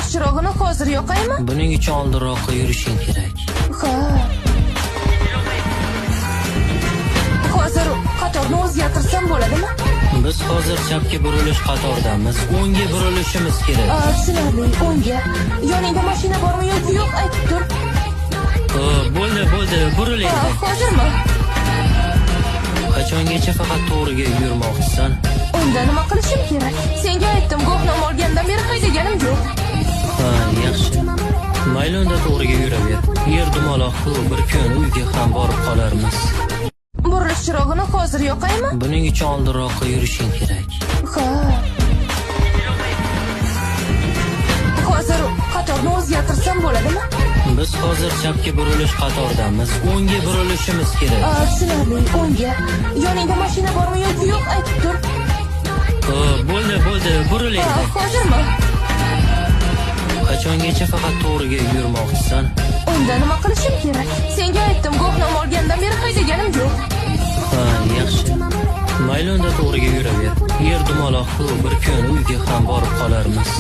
Burilish chirog'ini hozir yoqaymi? Buning uchun oldinroqqa yurishing kerak. Ha. Hozir qatorni o'zgartirsam bo'ladimi? Biz hozir chapga burilish qatoridamiz. O'ngga burilishimiz kerak. Tushunarli, o'ngga. Yoningda mashina bormi yoki yo'q, aytib tur. Bo'ldi, bo'ldi, buril endi. Hozirmi? Qachongacha faqat to'g'riga yurmoqchisan? Unda nima qilishim kerak? Senga aytdim, guvohnoma olgandan beri haydaganim yo'q. Ha, yaxshi. Mayli, unda to'g'riga yuraver. Yer dumaloq-ku, bir kun uyga ham borib qolarmiz. Burilish chirog'ini hozir yoqaymi? Buning uchun oldinroqqa yurishing kerak. Ha. Hozir qatorni o'zgartirsam bo'ladimi? Biz hozir chapga burilish qatoridamiz. O'ngga burilishimiz kerak. Tushunarli, o'ngga. Yoningda mashina bormi yoki yo'q, aytib tur. Bo'ldi, bo'ldi, buril endi. Hozirmi? Qachongacha faqat to'g'riga yurmoqchisan? Unda nima qilishim kerak? Senga aytdim, guvohnoma olgandan beri haydaganim yo'q. Ha, yaxshi. Mayli, unda to'g'riga yuraver. Yer dumaloq-ku, bir kun uyga ham borib qolarmiz.